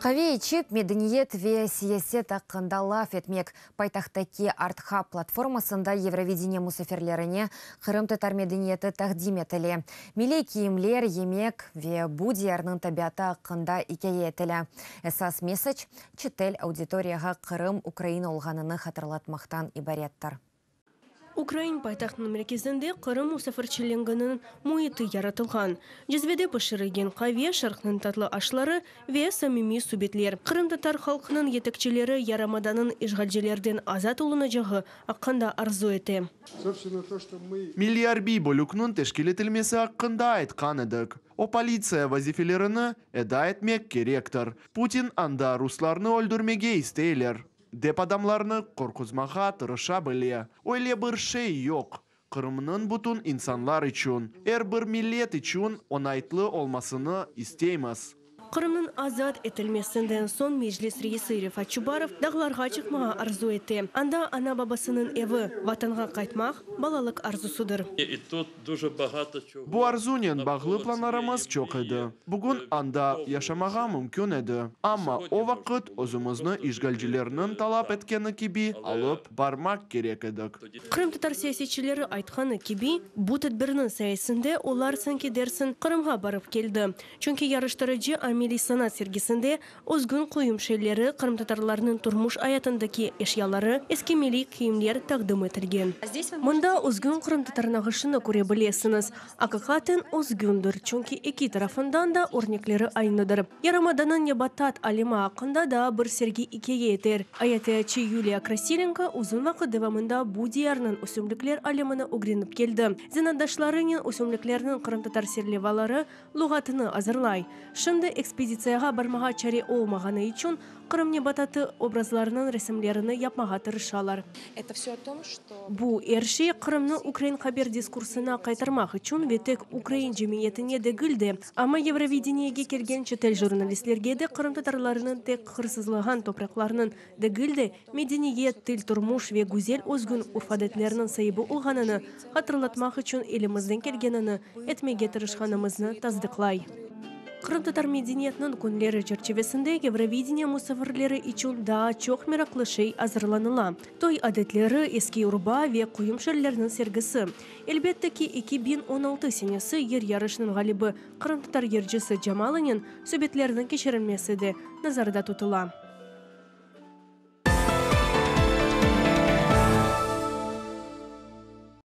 Qave içip, medeniyet ve siyaset aqqında laf etmek, paytahttaki Art-Hub platformasında Yevrovideniye musafirlerine qırımtatar medeniyeti taqdim etile. Milliy kiyimler, yemek ve bu diyarnıñ tabiatı aqqında ikâye etile. Esas mesac, çetel auditoriyağa Qırım Ukraina olğanını hatırlatmaqtan ibarettir. Ukrain paytahtınıñ merkezinde Qırım musafirçiliginiñ müiti yaratılğan. Cezvede pişirilgen qave, şarqnıñ tatlı aşları ve samimiy subetler. Qırımtatar halqınıñ yetekçileri yarımadanıñ işğalcilerden azat olunacağı aqqında arzu ete. Milliy arbiy bölükniñ teşkil etilmesi aqqında aytqan edik. O politsiya vazifelerini eda etmek kerektir. Putin anda ruslarnı öldürmege isteyler, dep adamlarnı qorquzmağa tırışa bile. Öyle bir şey yoq. Qırımnıñ bütün insanlar içün, er bir millet içün oñaytlı olmasını isteymiz. Qırımnıñ azat etilmesinden soñ Meclis reisi Refat Çubarov dağlarğa çıqmağa arzu ete. Anda ana-babasınıñ evi, Vatanğa qaytmaq, balalıq arzusıdır. Bu arzunen bağlı planlarımız çoq edi. Bugün anda yaşamağa mümkün edi, amma o vaqıt özümizni işğalcilerniñ talap etkeni kibi alıp barmaq kerek edik. Qırımtatar siyasetçileri aytqanı kibi, bu tedbirniñ sayesinde olar sanki dersiñ Qırımğa barıp keldi. Çünki yarıştırıcı ameliy sanat sergisinde özgün quyum şeyleri, qırımtatarlarnıñ turmuş ayatındaki eşyaları, eski milliy kiyimler taqdim etilgen. Mında özgün qırımtatar nağışını köre bilesiñiz. Aqiqaten özgündir, çünki eki tarafından da örnekleri aynıdır. Yarımadanıñ nebatat alemi aqqında daa bir sergi ikâye eter. Ayatiyatçı Yuliya Krasilenko uzun vaqıt devamında bu diyarnıñ ösümlikler alemini ögrenip keldi. Zenaatdaşlarınen ösümliklerniñ qırımtatar serlevaları luğatını azırlay. Şimdi ekspeditsiyağa barmağa çare olmağanı içün Qırım nebatatı obrazlarınıñ resimlerini yapmağa tırışalar. Bu er şey Qırımnı ukrain haber diskursına qaytarmaq içün ve tek ukrain cemiyetine degil de, amma Yevrovideniyege kelgen çetel jurnalistlerge de qırımtatarlarnıñ tek hırsızlağan topraqlarnıñ degil de, medeniyet, til, turmuş ve güzel özgün urf-adetlerniñ saibi olğanını hatırlatmaq içün elimizden kelgenini etmege tırışqanımıznı tasdıqlay. Qırımtatar medeniyetiniñ künleri çerçivesinde Yevrovideniye musafirleri içün daa çoq meraqlı şey azırlanıla, toy adetleri, eski urba ve quyum şellerniñ sergisi. Elbette ki, 2016 senesi yır yarışınıñ ğalibi qırımtatar yırcısı Jamalanen subetlerniñ keçirilmesi de nazarda tutula.